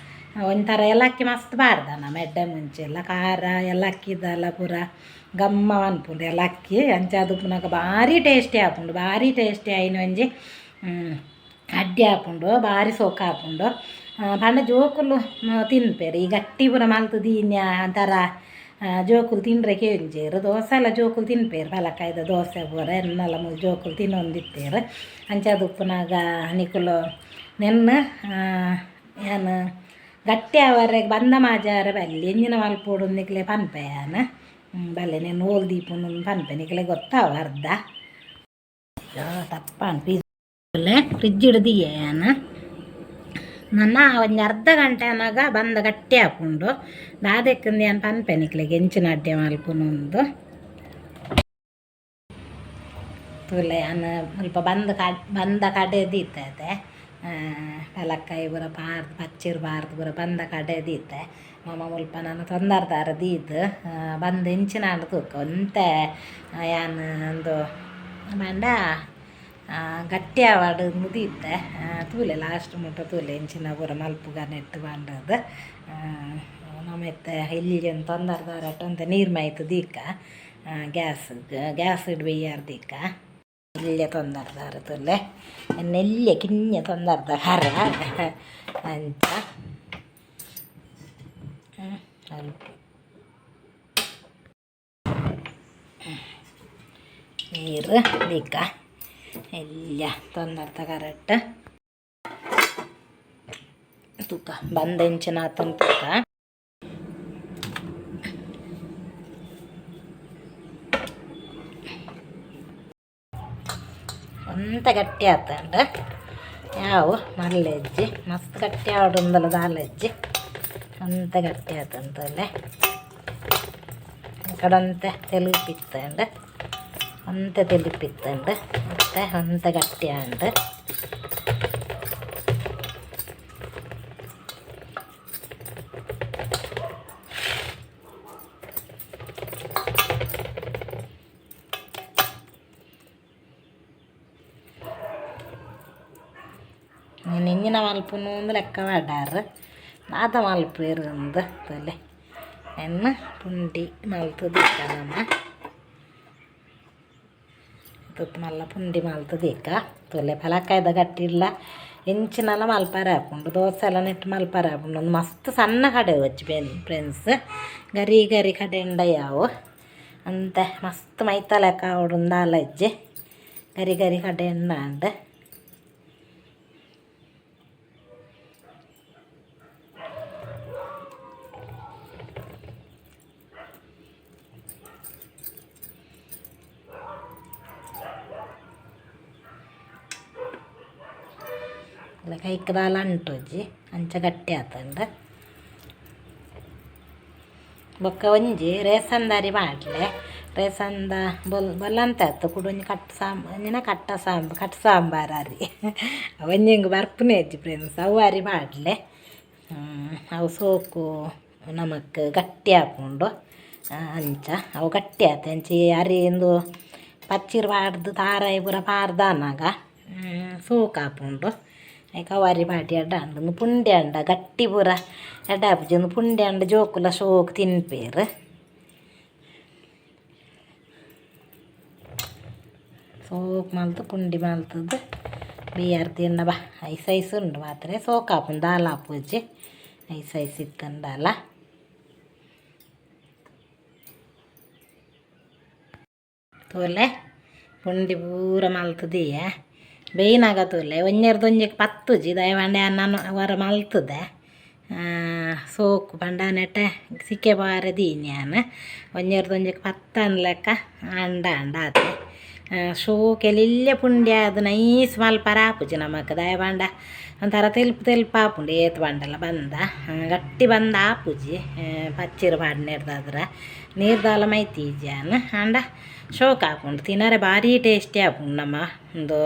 [SPEAKER 1] ಒಂಥರ ಏಲಕ್ಕಿ ಮಸ್ತ್ ಪಾಡ್ದ ನಮ್ಮ ಎಡ್ಡೆ ಮುಂಚೆ ಎಲ್ಲ ಖಾರ ಏಲಕ್ಕಿದೆಲ್ಲ ಪೂರ ಗಮ್ಮ ಅನ್ಪುಂಡು ಏಲಕ್ಕಿ. ಅಂಚ ಉಪ್ಪುನಗ ಭಾರಿ ಟೇಸ್ಟಿ ಆಪುಂಡು. ಭಾರಿ ಟೇಸ್ಟಿ ಆಯಿನ ಒಂಜಿ ಅಡ್ಡೆ ಆಪುಂಡು, ಭಾರಿ ಸೋಕು ಆಪುಂಡು. ಪಂಡ ಜೋಕುಲು ತಿನ್ಪೆರ್. ಈ ಗಟ್ಟಿ ಪೂರ ಮಲ್ತ್ ದೀನ್ಯ ಒಂಥರ ಜೋಕುಲು ತಿನ್ರೆ ಕೇಂಜೆರ್. ದೋಸೆ ಎಲ್ಲ ಜೋಕುಲು ತಿನ್ಪೆರ್. ಪಲಕಾಯ್ದ ದೋಸೆ ಪೂರ ಎನ್ನಲ ಮೂಲು ಜೋಕುಲು ತಿನ್ನೊಂದಿತ್ತೆರ್. ಅಂಚಾದ್ ಉಪ್ಪುನಗ ನಿಕುಲು ನೆನ್ನ್ ಯಾನ್ ಗಟ್ಟಿ ಆವರೆಗ್ ಬಂದ ಮಾಜಾರೆ ಬಲ್ಲಿ. ಎಂಚಿನ ಮಲ್ಪೊಡು ನಿಕ್ಲೆ ಪನ್ಪೆ ಯಾನ್. ಬಲ್ಲೆ ನೆನ್ ಓಲು ದೀಪುನು ಪನ್ಪೆ, ನಿಕ್ಲೆ ಗೊತ್ತಾವು ಅರ್ಧ. ತಪ್ಪಾಂಡ್. ಪೀಸ್ ಫ್ರಿಜ್ಡ್ ದೀಯೆ ಯಾನ್. ನನ ಒಂಜಿ ಅರ್ಧ ಗಂಟೆ ಆನಗ ಬಂದ ಗಟ್ಟಿ ಆಪುಂಡು. ದಾದೆಕ್ಂದ್ ಯಾನ್ ಪನ್ಪೆ ನಿಕ್ಲೆಗ್ ಎಂಚಿನ ಅಡ್ಡೆ ಮಲ್ಪುನುಂದು. ತೂಲೆ, ಯಾನ್ ಮುಲ್ಪ ಬಂದ್ ಬಂದ ಕಡೆ ದೀತೆ. ಪೆಲಕ್ಕಾಯಿ ಪೂರ ಪಾರ್ದ್, ಪಚ್ಚಿರ್ ಪಾರ್ದ್ ಪೂರ ಬಂದ ಕಡೆ ದೀತೆ. ಮಮ ಮುಲ್ಪ ನನ ತೊಂದರ್ದಾರ ದೀದ್ ಬಂದ್ ಎಂಚಿನ ಆಂಡ್ ತೂಕ. ಒಂತೆ ಯಾನ್ ಉಂದು ಪಂಡ ಗಟ್ಟಿ ಆವಡ್ ದೀತೆ. ತೂಲೆ, ಲಾಸ್ಟ್ ಮುಟ್ಟ ತೂಲೆ ಎಂಚಿನ ಪೂರ ಮಲ್ಪುಗ ನೆಟ್ಟ್ ಪಂಡದ್. ನಮ ಇತ್ತೆ ಎಲ್ಯ ತೊಂದರ್ದಾರಟ್ ಒಂತೆ ನೀರು ಮೈತ್ ದೀಕ ಗ್ಯಾಸ್ ಗ್ಯಾಸ್ ಬೇಯಾರ್ ದೀಕ. ಎಲ್ಯ ತೊಂದರ್ದಾರ ತೂಲೆ, ಎಲ್ಯ ಕಿನ್ಯ ತೊಂದರ್ದ ಖರ ಅಂಚ. ಅಲ್ಪ ನೀರು ದೀಕ ಎಲ್ಯ ತೊಂದರ್ದ ಕರೆಕ್ಟ್. ತೂಕ ಬಂದ ಎಂಚಿನ ಆತನ್ ತೂಕ. ಒಂತೆ ಗಟ್ಟಿ ಆತಂಡ ಯಾವು ಮಲ್ಲೆಜ್ಜಿ. ಮಸ್ತ್ ಗಟ್ಟಿ ಆವಡುಂದಲ ದಾಲಜ್ಜಿ. ಒಂತೆ ಗಟ್ಟಿ ಆತಂತಲೆ ಕಡಂತೆ ತೆಲುಪಿತ್ತಂಡ, ಒಂತೆ ತೆಲುಪಿತ್ತಂಡ. ಇತ್ತೆ ಒಂತೆ ಗಟ್ಟಿ ಆಂಡ್. ಇಂಜಿನ ಮಲ್ಪುನು ಒಂದು ಲೆಕ್ಕ ಪಾಡಾರ್ ದಾದ ಮಲ್ಪುವೆರ್ ಅಂದ್ ತೂಲೆ. ಎನ್ನ ಪುಂಡಿ ಮಲ್ತ್ ದೀಕ ನಮ ತುತ್ತು ಮಲ್ಲ ಪುಂಡಿ ಮಲ್ತ್ ದೀಕ ತೂಲೆ. ಪಲಕಾಯ್ದ ಗಟ್ಟಿಡ್ಲ ಎಂಚಿನಲ ಮಲ್ಪರೆ ಆಪುಂಡು, ದೋಸೆ ಎಲ್ಲ ನೆಟ್ ಮಲ್ಪರೆ ಆಪುಂಡು. ಒಂದು ಮಸ್ತ್ ಸಣ್ಣ ಕಡೆ ವಚ್ಚಿ ಫ್ರೆಂಡ್ಸ್, ಗರಿ ಗರಿ ಕಡೆಂಡ ಯಾವು ಅಂತೆ ಮಸ್ತ್ ಮೈತ ಲೆಕ್ಕ ಆವೊಡು ದಾಲ ಇಜ್ಜಿ, ಗರಿ ಗರಿ ಕಡೆಂಡ ಆಂಡ್. ಕೈಕ್ ದಾಲ ಅಂಟುಜಿ ಅಂಚ ಗಟ್ಟಿ ಆತುಂಡು. ಬೊಕ್ಕ ಒಂಜಿ ರೇಸಂದಾರಿ ಪಾಡ್ಲೆ, ರೇಸಂದ ಬೊಲ್ಲಂತ ಆತು ಕುಡ ಒಂಜಿ ಕಟ್ ಒಂಜಿನ ಕಟ್ಟ ಸಾಂಬ ಕಟ್ ಸಾಂಬಾರ್ ಅರಿ ಒಂಜಿ ಇಂಗ್ ಬರ್ಪುನೆ ಇಜ್ಜಿ ಫ್ರೆಂಡ್ಸ್. ಅವು ಅರಿ ಪಾಡ್ಲೆ, ಅವು ಸೋಕು ನಮಕ್ ಗಟ್ಟಿ ಆಪುಂಡು ಅಂಚ ಅವು ಗಟ್ಟಿ ಆತು. ಅಂಚ ಅರಿ ಇಂದು ಪಚ್ಚಿರ್ ಪಾಡ್ದು ತಾರಾಯಿ ಪೂರ ಪಾಡ್ದಾನಗ ಸೋಕು ಆಪುಂಡು. ಐಕ್ ಅವು ಅರಿ ಪಾಡಿ ಎಡ್ಡೆ ಆಂಡ್. ಉಂದು ಪುಂಡಿ ಆಂಡ ಗಟ್ಟಿ ಪೂರ ಎಡ್ಡೆ ಆಪುಜಿ, ಉಂದು ಪುಂಡಿ ಆಂಡ ಜೋಕುಲ ಶೋಕು ತಿನ್ಪೆರ್. ಸೋಕು ಮಲ್ತ್ ಪುಂಡಿ ಮಲ್ತುದು ಬಿಯರ್ ತಿಂಡ ಬಾ ಐಸ್ ಐಸ್ ಉಂಡು ಮಾತ್ರ ಸೋಕು ಆಪುಂಡು ದಾಲ ಆಪುಜಿ, ಐಸ್ ಐಸ್ ಇತ್ತುಂಡಲ. ತೂಲೆ ಪುಂಡಿ ಪೂರ ಮಲ್ತ್ ದೀಯೆ ಬೇಯ್ನಾಗ ತೂಲೆ ಒಂಜೆರ್ದ್ ಒಂಜೆಕ್ ಪತ್ತುಜಿ ದಾಯೆ ಪಂಡ ಯಾನ್ ಒರ ಮಲ್ತುದೆ ಸೋಕು ಪಂಡ ನೆಟೆ ಸಿಕ್ಕೆ ಪಾರೆ ದೀನಿ ಯಾನ್ ಒಂಜೆರ್ದ್ ಒಂಜೆಕ್ ಪತ್ತನ್ ಲೆಕ್ಕ ಅಂಡ ಅಂಡ ಆತೆ. ಶೋಕು ಎಲ್ಯ ಪುಂಡಿ ಆದ್ ನೈಸ್ ಮಲ್ಪರೆ ಆಪುಜಿ ನಮಕ್ ದಾಯೆ ಪಂಡ ಒಂಥರ ತೆಲ್ಪು ತೆಲ್ಪು ಆಪುಂಡು ಏತ್ ಪಂಡಲ ಬಂದ ಗಟ್ಟಿ ಬಂದ ಆಪುಜಿ ಪಚ್ಚಿರ್ ಪಾಡ್ನೆರ್ದಾದ್ರ ನೀರು ದಾಲ ಮೈತಿಜಿ ಯಾನ್. ಆಂಡ ಶೋಕು ಆಪುಂಡು ತಿನರೆ ಬಾರಿ ಟೇಸ್ಟಿ ಆಪುಂಡು ನಮ ಉಂದು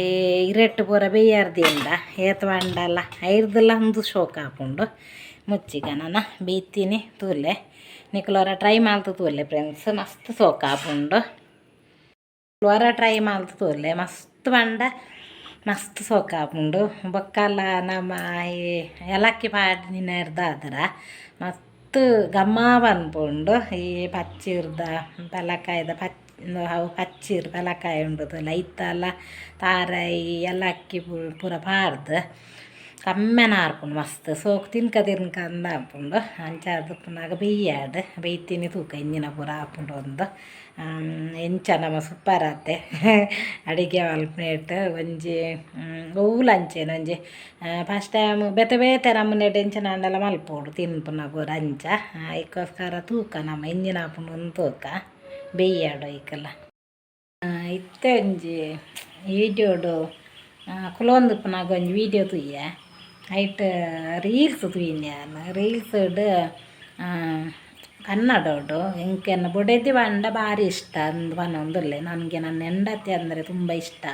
[SPEAKER 1] ಈ ಇರೆಟ್ ಪೂರ ಬೇಯಾರ್ ದೀಂಡ ಏತ್ ಪಂಡಲ ಐರ್ದಲ ಉಂದು ಶೋಕು ಆಪುಂಡು. ಮುಚ್ಚಿಗ ನನ ಬೇಯ್ತೀನಿ ತೂಲೆ, ನಿಕುಲು ಒರ ಟ್ರೈ ಮಲ್ತ್ ತೂಲೆ ಫ್ರೆಂಡ್ಸ್, ಮಸ್ತ್ ಸೋಕು ಆಪುಂಡು. ಒರ ಟ್ರೈ ಮಲ್ತ್ ತೂಲೆ ಮಸ್ತ್ ಪಂಡ ಮಸ್ತ್ ಸೋಕು ಆಪುಂಡು. ಬೊಕ್ಕಲ ನಮ ಈ ಏಲಕ್ಕಿ ಪಾಡ್ದಿನೆರ್ದಾದ್ರ ಮಸ್ತ್ ಘಮ ಪನ್ಪುಂಡು. ಈ ಪಚ್ಚಿರ್ದ ಪೆಲಕಾಯ್ದ ಅವು ಪಚ್ಚಿರ್ ಪೆಲಕಾಯಿ ಉಂಡು ತೂಲೆ ಐತಲ ತಾರಾಯಿ ಏಲಕ್ಕಿ ಪೂರ ಪಾಡ್ದ್ ಕಮ್ಮೆನ ಆರ್ಪುಂಡು ಮಸ್ತ್ ಸೋಕು ತಿನ್ಕ ತಿನ್ಕ ಅಂದ್ ಆಪುಂಡು. ಅಂಚಾದ್ ಉಪ್ಪುನಗ ಬೆಯ್ಯಾಡ್ ಬೆಯ್ತಿನಿ ತೂಕ ಇಂಜಿನ ಪೂರ ಆಪುಂಡು ಒಂದು ಎಂಚ ನಮ ಸೂಪರ್ ಆತೆ ಅಡಿಗೆ ಮಲ್ಪುನೇಟ್ ಒಂಜಿ ಒವ್ಲ ಅಂಚೆನೆ ಒಂಜಿ ಫಸ್ಟ್ ಟೈಮ್ ಬೇತೆ ಬೇತೆ ನಮೂನೆಡ್ ಎಂಚಿನ ಆಂಡಲ ಮಲ್ಪೊಡು ತಿನ್ಪುನ ಪೂರ ಅಂಚ ಐಕೋಸ್ಕರ ತೂಕ ನಮ ಎಂಚಿನ ಆಪುಂಡು ಅಂದ್ ತೂಕ ಬೆಯ್ಯಾಡು ಐಕಲ. ಇತ್ತೆ ಒಂಜಿ ವೀಡಿಯೋಡು ಕುಲೊಂದುಪ್ಪುನಗ ಒಂಜಿ ವೀಡಿಯೋ ತೂಯೆ, ಐಟ್ ರೀಲ್ಸ್ ತೂಯಿನಿ ಯಾನ್. ರೀಲ್ಸ್ಡ್ ಕನ್ನಡೊಡು ಎಂಕ್ ಎನ್ನ ಬೊಡೆದಿ ಪಂಡ ಬಾರಿ ಇಷ್ಟ ಅಂದ್ ಪನೊಂದುಲ್ಲೆ. ನನಗೆ ನನ್ನ ಹೆಂಡತಿ ಅಂದರೆ ತುಂಬ ಇಷ್ಟ.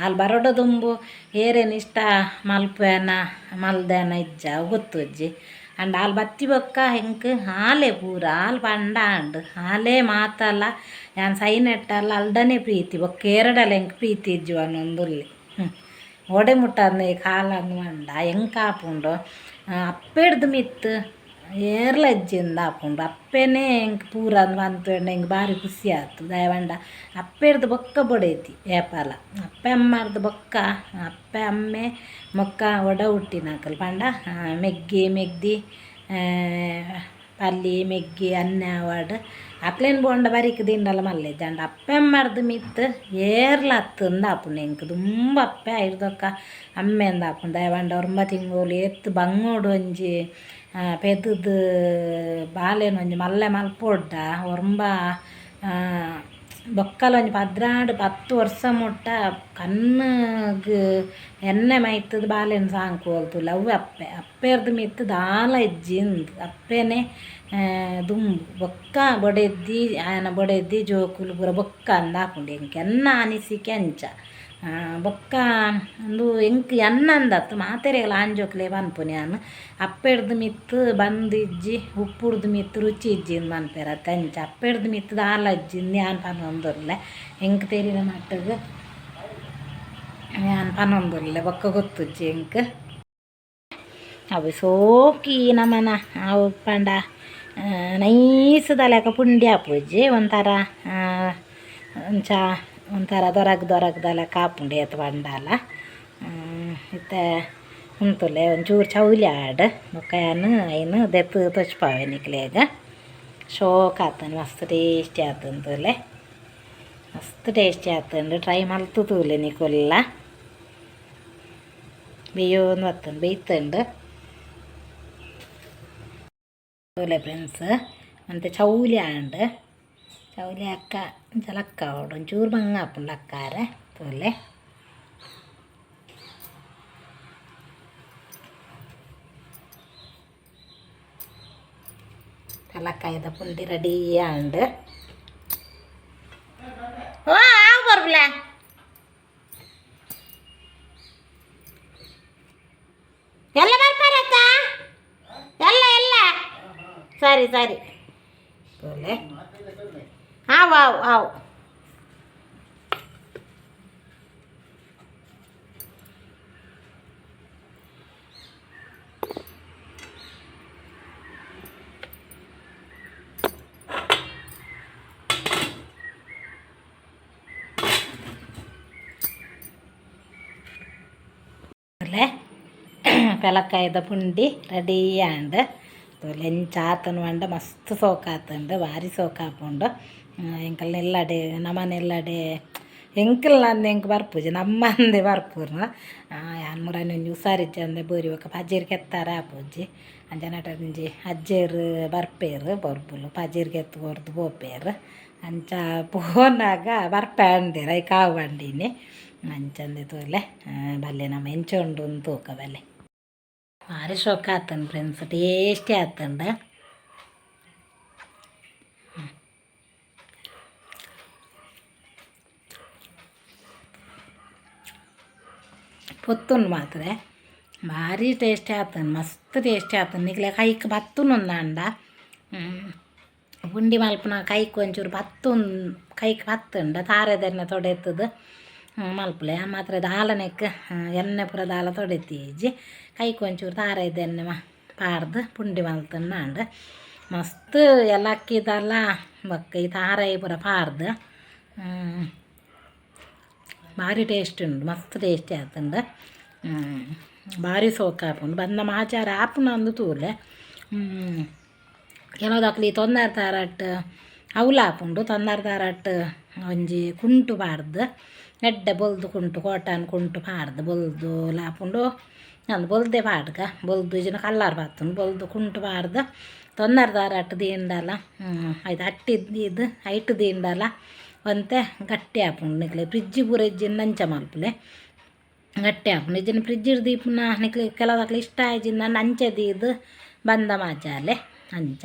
[SPEAKER 1] ಆಲ್ ಬರೊಡ ದುಂಬು ಏರೇನು ಇಷ್ಟ ಮಲ್ಪುವೆನ ಮಲ್ದೆನ ಇಜ್ಜ ಅವು ಗೊತ್ತುಜ್ಜಿ. ಆಂಡ ಆಲ್ ಬತ್ತಿ ಬೊಕ್ಕ ಎಂಕ್ ಆಲೇ ಪೂರ ಆಲ್ ಪಂಡ ಆಂಡ್ ಆಲೇ ಮಾತಲ ಯಾನ್ ಸೈನೆಟ್ಟಲ ಅಲ್ಡನೆ ಪ್ರೀತಿ ಬೊಕ್ಕ ಏರೆಡಲ ಎಂಕ್ ಪ್ರೀತಿ ಇಜ್ಜಿ ಪನೊಂದುಲ್ಲೆ. ಓಡೆ ಮುಟ್ಟ ಕಾಲಂದ್ ಪಂಡ ಎಂಕ್ ಆಪುಂಡು ಅಪ್ಪೆಡ್ದ್ ಮಿತ್ತ್ ಏರ್ಲ ಇಜ್ಜಿಂದ್ ಆಪುಂಡು. ಅಪ್ಪೆನೇ ಎಂಕ್ ಪೂರ ಅಂದ್ ಪಂತುಂಡ ಎಂಕ್ ಬಾರಿ ಖುಷಿ ಆತು. ದಾಯೆ ಪಂಡ ಅಪ್ಪೆಡ್ದ್ ಬೊಕ್ಕ ಬೊಡೆದಿ ಏಪಲ ಅಪ್ಪೆ ಅಮ್ಮರ್ದ್ ಬೊಕ್ಕ ಅಪ್ಪೆ ಅಮ್ಮೆ ಬೊಕ್ಕ ಒಡ ಹುಟ್ಟಿನಕುಲು ಪಂಡ ಮೆಗ್ಗಿ ಮೆಗ್ದಿ ಪಲ್ಲಿ ಮೆಗ್ಗಿ ಅಣ್ಣೆ ಆವಡ್ ಅಕ್ಲೆನ್ ಬೋಂಡ ಬರಿಕ್ ದಿಂಡಲ ಮಲ್ಲೆಜ್ಜಿ. ಆಂಡ ಅಪ್ಪೆ ಅಮ್ಮರ್ದ್ ಮಿತ್ತ್ ಏರ್ಲ ಅತ್ತ್ ಆಪುಂಡು ಎಂಕ್ ದುಂಬು ಅಪ್ಪೆ ಐರ್ದೊಕ್ಕ ಅಮ್ಮೆಂದ್ ಆಪುಂಡು. ದಾಯೆ ಪಂಡ ಒರ್ಂಬ ತಿಂಗೊಲು ಏತ್ ಬಂಗೋಡು ಒಂಜಿ ಪೆದ್ದ್ ಬಾಲೆನ್ ಒಂಜಿ ಮಲ್ಲೆ ಮಲ್ಪೊಡ್ಡ ಒರ್ಂಬ ಬೊಕ್ಕಲ ಒಂಜಿ 12 10 ವರ್ಷ ಮುಟ್ಟ ಕಣ್ಣುಗ್ ಎಣ್ಣೆ ಮೈತುದು ಬಾಲೆನ್ ಸಾಂಕುವೊಲು ಅವು ಅಪ್ಪೆ ಅಪ್ಪೆರ್ದ್ ಮಿತ್ತ್ ದಾಲ ಇಜ್ಜಿ ಇಂದ್ ಅಪ್ಪೆನೆ ದುಂಬು ಬೊಕ್ಕ ಬೊಡೆದ್ದಿ ಆಯನ ಬೊಡೆದ್ದಿ ಜೋಕುಲು ಪೂರ ಬೊಕ್ಕ ಅಂದ್ ಆಪುಂಡು ಎಂಕ್ ಎನ್ನ ಅನಿಸಿಕೆ ಅಂಚ. ಬೊಕ್ಕ ಉಂದು ಎಂಕ್ ಎನ್ನಂದತ್ತ್ ಮಾತೆರೆಗ್ಲ ಆಂಜೋಕ್ಲೆ ಪನ್ಪುನಿ ಯಾನ್ ಅಪ್ಪೆರ್ದ್ ಮಿತ್ತ್ ಬಂದ್ ಇಜ್ಜಿ ಉಪ್ಪುರ್ದ್ ಮಿತ್ತ್ ರುಚಿ ಇಜ್ಜಿ ಇಂದ್ ಪನ್ಪೆರ್ ಅತ್ತೆ ಅಂಚ ಅಪ್ಪೆರ್ದ್ ಮಿತ್ತ್ ದಾಲ ಇಜ್ಜಿ ಇಂದ್ ಯಾನ್ ಪನೊಂದುಲ್ಲೆ ಎಂಕ್ ತೆರಿನ ಮಟ್ಟ್ಗ್ ಯಾನ್ ಪನೊಂದುಲ್ಲೆ ಬೊಕ್ಕ ಗೊತ್ತುಜ್ಜಿ ಎಂಕ್. ಅವು ಸೋಕಿ ನಮನ ಅವು ಪಂಡ ನೈಸ್ದ ಲೆಕ್ಕ ಪುಂಡಿ ಆಪುಜಿ ಒಂಥರ ಅಂಚ ಒಂಥರ ದೊರಗ್ ದೊರಗ್ದ ಲೆಕ್ಕ ಆಪುಂಡು ಏತ್ ಪಂಡಲ. ಇತ್ತೆ ಉಂತುಲೆ ಒಂಚೂರು ಚೌಲಿ ಆಡ್ ಬೊಕ್ಕ ಯಾನ್ ಐನ್ ದೆತ್ತ್ ತೋಜ್ಪಾವೆ ನಿಕ್ಲೆಗ್. ಶೋಕ್ ಆತುಂಡು ಮಸ್ತ್ ಟೇಸ್ಟಿ ಆತುಂಡು ತೂಲೆ ಮಸ್ತ್ ಟೇಸ್ಟಿ ಆತುಂಡು ಟ್ರೈ ಮಲ್ತ್ ತೂಲೆ ನಿಕುಲ್ಲ. ಬೇಯೋಂದು ಬತ್ತುಂಡು ಬೇಯ್ತುಂಡು ತೂಲೆ ಫ್ರೆಂಡ್ಸ್ ಒಂತೆ ಚೌಲಿ ಆಂಡ್ ಚೌಲಿ ಅಕ್ಕ ಇಂಚ ಲಕ್ಕಾವೊಡು ಒಂಚೂರು ಬಂಗ ಆಪುಂಡು ಲಕ್ಕಾರೆ ತೂಲೆ. ಪೆಲಕ್ಕಾಯಿದ ಪುಂಡಿ ರೆಡಿ ಆಂಡ್. ಓ ಆವು ಬರ್ಬುಲ ಎಲ್ಲ ಬರ್ಪಾರತ್ತ ಎಲ್ಲ ಎಲ್ಲ ಸರಿ ಸರಿ ತೂಲೆ ಆವು ಆವು ಆವು. ಪೆಲಕ್ಕಾಯಿದ ಪುಂಡಿ ರೆಡಿ ಆಂಡ್. ತೂಲೆ ಎಂಚ ಆತುಂಡು ಪಂಡ ಮಸ್ತ್ ಸೋಕು ಆತುಂಡು ಬಾರಿ ಸೋಕು ಆಪುಂಡು. ಎಂಕಲ್ನ ಇಲ್ಲಡೆ ನಮನ ಇಲ್ಲಡೆ ಎಂಕಲ್ನ ಅಂದ್ ಎಂಕ್ ಬರ್ಪುಜಿ ನಮ್ಮಂದೆ ಬರ್ಪುನು. ಯಾನ್ ಮುರಾನಿ ಒಂಜಿ ಹುಷಾರಿಜ್ಜಂದೆ ಬೋರಿ ಬೊಕ್ಕ ಪಜಿರ್ ಕೆತ್ತರ ಆಪುಜಿ ಅಂಚ ಒಂಜಿ ಅಜ್ಜೆರ್ ಬರ್ಪೆರ್ ಬೊರ್ಬುಲು ಪಜಿರ್ ಕೆತ್ತು ಕೊರ್ದು ಪೋಪೆರ್ ಅಂಚ ಪೋನಾಗ ಬರ್ಪೆ ಪಂಡೆರ್ ಐಕ್ ಆವು ಪಂಡಿನಿ ಅಂಚಂದೆ ತೂಲೆ ಬಲ್ಲೆ ನಮ ಎಂಚ ಉಂಡು ತೂಕ ಬಲ್ಲೆ. ಭಾರಿ ಶೋಕು ಆತುಂಡು ಫ್ರೆಂಡ್ಸ್ ಟೇಸ್ಟಿ ಆತುಂಡು. ಪೊತ್ತುಂಡು ಮಾತ್ರ ಭಾರಿ ಟೇಸ್ಟಿ ಆತುಂಡು ಮಸ್ತ್ ಟೇಸ್ಟಿ ಆತುಂಡು. ನಿಕ್ಲೆ ಕೈಕ್ ಪತ್ತುನುಂದಾಂಡ ಪುಂಡಿ ಮಲ್ಪುನ ಕೈಕ್ ಒಂಚೂರು ಪತ್ತುನ್ ಕೈಕ್ ಪತ್ತುಂಡ ತಾರೆದೆಣ್ಣೆ ತೊಡೆತುದು ಮಲ್ಪುಲೆ ಮಾತ್ರ ದಾಲನೆಕ್ ಎಣ್ಣೆ ಪೂರ ದಾಲ ತೊಡೆತೀಜಿ ಕೈಕ್ ಒಂಚೂರು ತಾರೆದೆಣ್ಣೆ ಪಾಡ್ದು ಪುಂಡಿ ಮಲ್ತುಂಡಾಂಡ್ ಮಸ್ತ್ ಏಲಕ್ಕಿದಲ ಬೊಕ್ಕ ಈ ತಾರಾಯಿ ಪೂರ ಪಾಡ್ದು ಭಾರಿ ಟೇಸ್ಟ್ ಉಂಡು ಮಸ್ತ್ ಟೇಸ್ಟಿ ಆತುಂಡು. ಭಾರಿ ಸೋಕು ಆಪುಂಡು ಬಂದ ಮಾಚಾರ ಆಪುಂಡು ಅಂದ್ ತೂಲೆ. ಕೆಲವುದಕ್ಲು ಈ ತೊಂದರೆ ತಾರಟ್ ಅವುಲು ಆಪುಂಡು ತೊಂದರೆ ತಾರಟ್ ಒಂಜಿ ಕುಂಟು ಪಾಡ್ದು ಎಡ್ಡೆ ಬೊಲ್ದು ಕುಂಟು ಕಾಟನ್ ಕುಂಟು ಪಾಡ್ದು ಬೊಲ್ದುಲ ಆಪುಂಡು ಅಂದ್ ಬೊಲ್ದೆ ಪಾಡ್ಗ ಬೊಲ್ದು ಇಜ್ಜಿಂಡ ಕಲ್ಲರ್ ಬತ್ತುಂಡು ಬೊಲ್ದು ಕುಂಟು ಪಾಡ್ದು ತೊಂದರೆ ದಾರಟ್ ದೀಂಡಲ ಐತ ಅಟ್ಟಿ ದೀದ್ ಐಟ್ ದೀಂಡಲ ಒಂತೆ ಗಟ್ಟಿ ಆಪುಂಡು ನಿಕ್ಲೆ ಫ್ರಿಜ್ಜ್ ಪೂರ ಇಜ್ಜಿಂಡ ಅಂಚ ಮಲ್ಪುಲೆ ಗಟ್ಟಿ ಆಪುಂಡು ಇಜ್ಜಿಂಡ ಫ್ರಿಜ್ಡ್ ದೀಪುನ ನಿಕ್ಲೆ ಕೆಲವುದಕ್ಲೆ ಇಷ್ಟ ಆಯಿಜಿಂಡ ಅಂಚ ದೀದ್ ಬಂದ ಮಾಜಾಲೆ ಅಂಚ.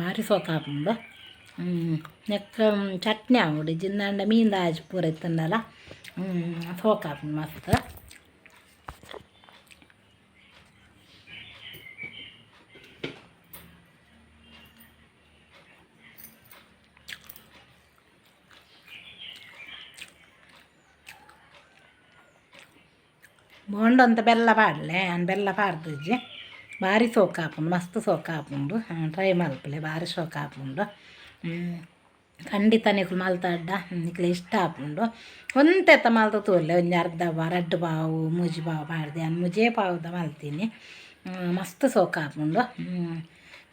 [SPEAKER 1] ಭಾರಿ ಸೋಕು ಆಪುಂಡು ನೆಕ್ಕ್ ಚಟ್ನಿ ಆವೊಡು ಇಜ್ಜಿಂಡ ಮೀನ್ದ ಆಜ್ ಪೂರ ಇತ್ತುಂಡಲ ಸೋಕು ಆಪುಂಡು ಮಸ್ತ್. ಬೋಂಡ ಒಂತೆ ಬೆಲ್ಲ ಪಾಡ್ಲೆ ಯಾನ್ ಬೆಲ್ಲ ಪಾಡ್ದಿಜ್ಜಿ ಭಾರಿ ಸೋಕು ಆಪುಂಡು ಮಸ್ತ್ ಸೋಕು ಆಪುಂಡು ಟ್ರೈ ಮಲ್ಪುಲೆ ಭಾರಿ ಸೋಕು ಆಪುಂಡು. ಖಂಡಿತ ನಿಕುಲು ಮಲ್ತಡ ನಿಕ್ಲೆ ಇಷ್ಟ ಆಪುಂಡು. ಒಂತೆತ ಮಲ್ತ್ ತೂಲೆ ಒಂಜಿ ಅರ್ಧ ಪಾವು ರಡ್ಡ್ ಪಾವು ಮೂಜಿ ಪಾವು ಪಾಡ್ದು ಯಾನ್ ಮೂಜೇ ಪಾವುದ ಮಲ್ತಿನಿ ಮಸ್ತ್ ಸೋಕು ಆಪುಂಡು.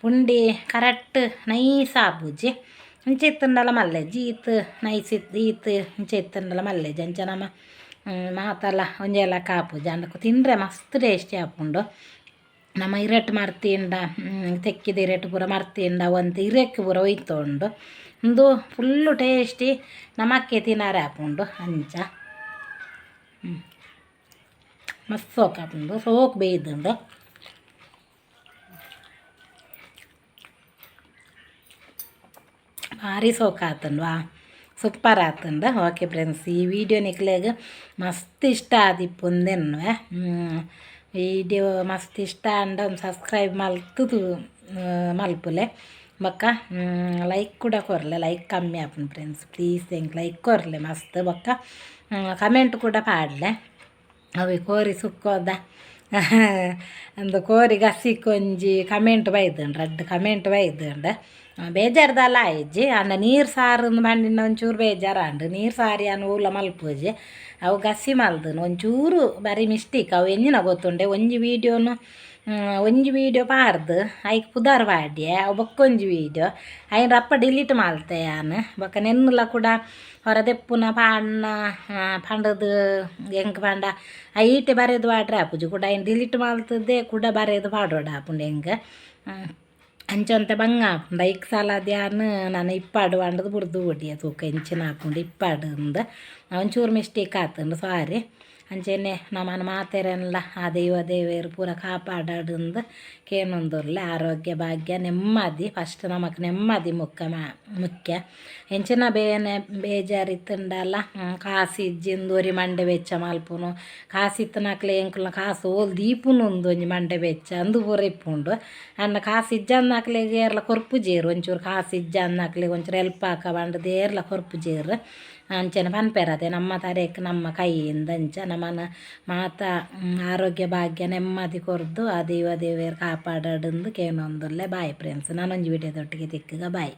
[SPEAKER 1] ಪುಂಡಿ ಕರೆಕ್ಟ್ ನೈಸ್ ಆಪುಜಿ ಇಂಚ ಇತ್ತುಂಡಲ ಮಲ್ಲೆಜ್ಜಿ ಈತ್ ನೈಸ್ ಇತ್ತು ಈತ್ ಇಂಚ ಇತ್ತುಂಡಲ ಮಲ್ಲೆಜ್ಜಿ ಅಂಚ ನಮ ಮಾತಲ ಒಂಜೇ ಲೆಕ್ಕ ಆಪುಜಿ ಆಂಡ ತಿಂಡ್ರೆ ಮಸ್ತ್ ಟೇಸ್ಟಿ ಆಪುಂಡು. ನಮ ಇರೆಟ್ ಮರ್ತಿಂಡ ತೆಕ್ಕಿದ ಇರೆಟ್ ಪೂರ ಮರ್ತಿಂಡ ಒಂತೆ ಇರೆಕ್ ಪೂರ ಒಯ್ತೊಂಡು ಉಂದು ಫುಲ್ಲು ಟೇಸ್ಟಿ ನಮಕ್ಕೆ ತಿನರೆ ಆಪುಂಡು ಅಂಚ. ಮಸ್ತ್ ಸೋಕು ಆಪುಂಡು, ಸೋಕು ಬೇಯ್ದುಂಡು. ಭಾರಿ ಸೋಕು ಆತುಂಡು. ವಾ ಸೂಪರ್ ಆತುಂಡು. ಓಕೆ ಫ್ರೆಂಡ್ಸ್, ಈ ವಿಡಿಯೋ ನಿಕ್ಲೆಗ್ ಮಸ್ತ್ ಇಷ್ಟ ಆದಿಪ್ಪುಂದೆನ್ನುವೆ. ವಿಡಿಯೋ ಮಸ್ತ್ ಇಷ್ಟ ಆಂಡ ಒಂದು ಸಬ್ಸ್ಕ್ರೈಬ್ ಮಲ್ತುದು ಮಲ್ಪುಲೆ ಬೊಕ್ಕ ಲೈಕ್ ಕೂಡ ಕೊರ್ಲೆ. ಲೈಕ್ ಕಮ್ಮಿ ಆಪುಂಡು ಫ್ರೆಂಡ್ಸ್, ಪ್ಲೀಸ್ ಎಂಕ್ ಲೈಕ್ ಕೊರ್ಲೆ ಮಸ್ತ್. ಬೊಕ್ಕ ಕಮೆಂಟ್ ಕೂಡ ಪಾಡ್ಲೆ. ಅವೆ ಕೋರಿ ಸುಕ್ಕೋದ ಅಂದು ಕೋರಿ ಗಸಿಕೊಂಜಿ ಕಮೆಂಟ್ ಬೈದುಂಡು, ರಡ್ಡ್ ಕಮೆಂಟ್ ಬೈದುಂಡು. ಬೇಜಾರ್ದಲ್ಲ ಆಯಿಜಿ ಆಂಡ ನೀರು ಸಾರು ಪಂಡಿನ ಒಂಚೂರು ಬೇಜಾರಾಂಡ್. ನೀರು ಸಾರು ಯಾನ್ ಓಲ ಮಲ್ಪುಜಿ, ಅವು ಗಸಿ ಮಲ್ದನು ಒಂಚೂರು ಬಾರಿ ಮಿಸ್ಟೇಕ್. ಅವು ಎಂಜಿನ ಗೊತ್ತುಂಡೆ, ಒಂಜಿ ವೀಡಿಯೋನು ಒಂಜಿ ವೀಡಿಯೋ ಪಾಡ್ದು ಐಕ್ ಪುದರ್ ಪಾಡ್ಯೆ, ಅವು ಬೊಕ್ಕೊಂಜಿ ವೀಡಿಯೋ ಐನ್ ರಪ್ಪ ಡಿಲೀಟ್ ಮಲ್ತೆ ಯಾನ್. ಬೊಕ್ಕ ನೆನ್ನುಲ ಕೂಡ ಹೊರ ದೆಪ್ಪುನ ಪಾಡ್ನ ಪಂಡದು ಎಂಕ್ ಪಂಡ ಐಟೆ ಬರೆದು ಪಾಡ್ರೆ ಆಪುಜಿ, ಕೂಡ ಐನ್ ಡಿಲೀಟ್ ಮಲ್ತದೆ ಕೂಡ ಬರೆದು ಪಾಡೋಡು ಆಪುಂಡು ಎಂಕ್. ಅಂಚ ಒಂತೆ ಬಂಗ ಆಪುಂಡು. ಐಕ್ ಸಲಾದ್ ಯಾನ್ ನನ ಇಪ್ಪಾಡು ಪಂಡದು ಬುಡ್ದು ಬುಡಿಯೆ, ತೂಕ ಎಂಚಿನ ಆಪುಂಡು ಇಪ್ಪಾಡು ಅಂದ್. ಒಂಚೂರು ಮಿಸ್ಟೇಕ್ ಆತುಂಡು, ಸಾರಿ. ಅಂಚೆನೆ ನಮನ ಮಾತೆರೆನ್ಲ ಆ ದೈವ ದೇವೆರ್ ಪೂರ ಕಾಪಾಡಡುಂದು ಕೇನೊಂದುಲ್ಲೆ. ಆರೋಗ್ಯ ಭಾಗ್ಯ ನೆಮ್ಮದಿ ಫಸ್ಟ್, ನಮಕ್ ನೆಮ್ಮದಿ ಮುಕ್ಕ ಮುಖ್ಯ. ಎಂಚಿನ ಬೇನೆ ಬೇಜಾರು ಇತ್ತುಂಡಲ ಕಾಸು ಇಜ್ಜಿಂದು ಒರಿ ಮಂಡೆ ಬೆಚ್ಚ ಮಲ್ಪುನು, ಕಾಸು ಇತ್ತಿನಕ್ಲೆ ಎಂಕಲ್ನ ಕಾಸು ಓಲು ದೀಪುನು ಉಂದು ಒಂಜಿ ಮಂಡೆ ಬೆಚ್ಚ ಅಂದು ಪೂರ ಇಪ್ಪುಂಡು. ಆಂಡ ಕಾಸು ಇಜ್ಜಂದಿನಕ್ಲೆಗ್ ಏರ್ಲ ಕೊರ್ಪುಜೆರ್, ಒಂಚೂರು ಕಾಸು ಇಜ್ಜಂದಿನಕ್ಲೆಗ್ ಒಂಚೂರು ಎಲ್ಪ್ ಆಕ ಪಂಡುದು ಏರ್ಲ ಕೊರ್ಪುಜೆರ್. ಅಂಚನೆ ಪನ್ಪೆರ್ ನಮ್ಮ ತರೆಕ್ ನಮ್ಮ ಕೈಯಿಂದ. ಅಂಚ ನಮನ ಮಾತ ಆರೋಗ್ಯ ಭಾಗ್ಯ ನೆಮ್ಮದಿ ಕೊರ್ದು ಆ ದೈವ ದೇವೆರ್ ಕಾಪಾಡಡುಂದು ಕೇನೊಂದುಲ್ಲೆ. ಬಾಯ್ ಫ್ರೆಂಡ್ಸ್, ನಾನೊಂಜಿ ವಿಡಿಯೋದೊಟ್ಟಿಗೆ ತಿಕ್ಕುಗ. ಬಾಯ್.